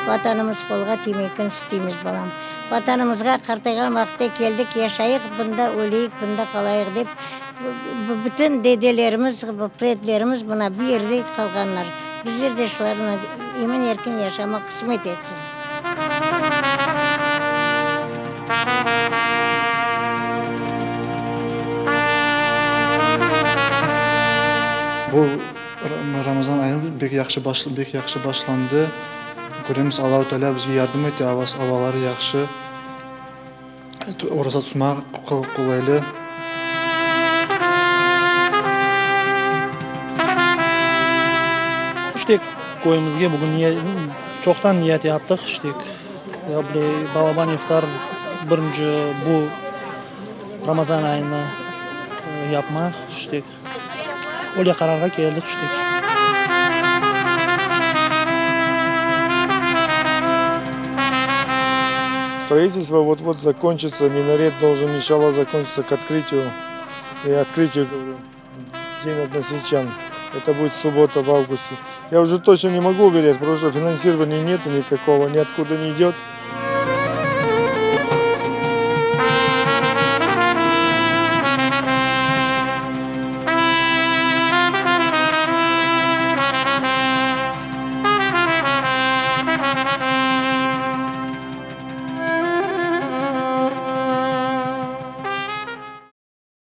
Vatanımız qolğa tiymekni isteymiz, balam. Vatanımızğa qartayğan vaqıtta keldik, yaşayıq, bunda öleyik, bunda qalayıq dep, bütün dedelerimiz, predlerimiz mına bu yerde qalğanlar. Bizler de şularnen emin-erkin yaşamaq qısmet etsin. Bu Ramazan ayı bek yahşı bek yahşı başlandı. Köremiz, Allahu Teala bizge yardım ete, avaları yahşı, oraza tutmaq qolaylı. İşte, köyümizge bugün çoqtan niyet yaptıq, işte, balaban iftar birinci bu Ramazan ayını yapmaq, işte. Öyle qararğa keldik işte. Строительство вот-вот закончится, минарет должен, иншалла, закончиться к открытию, и открытию, говорю, День односельчан. Это будет суббота в августе. Я уже точно не могу уверять, потому что финансирования нет никакого, ниоткуда не идет.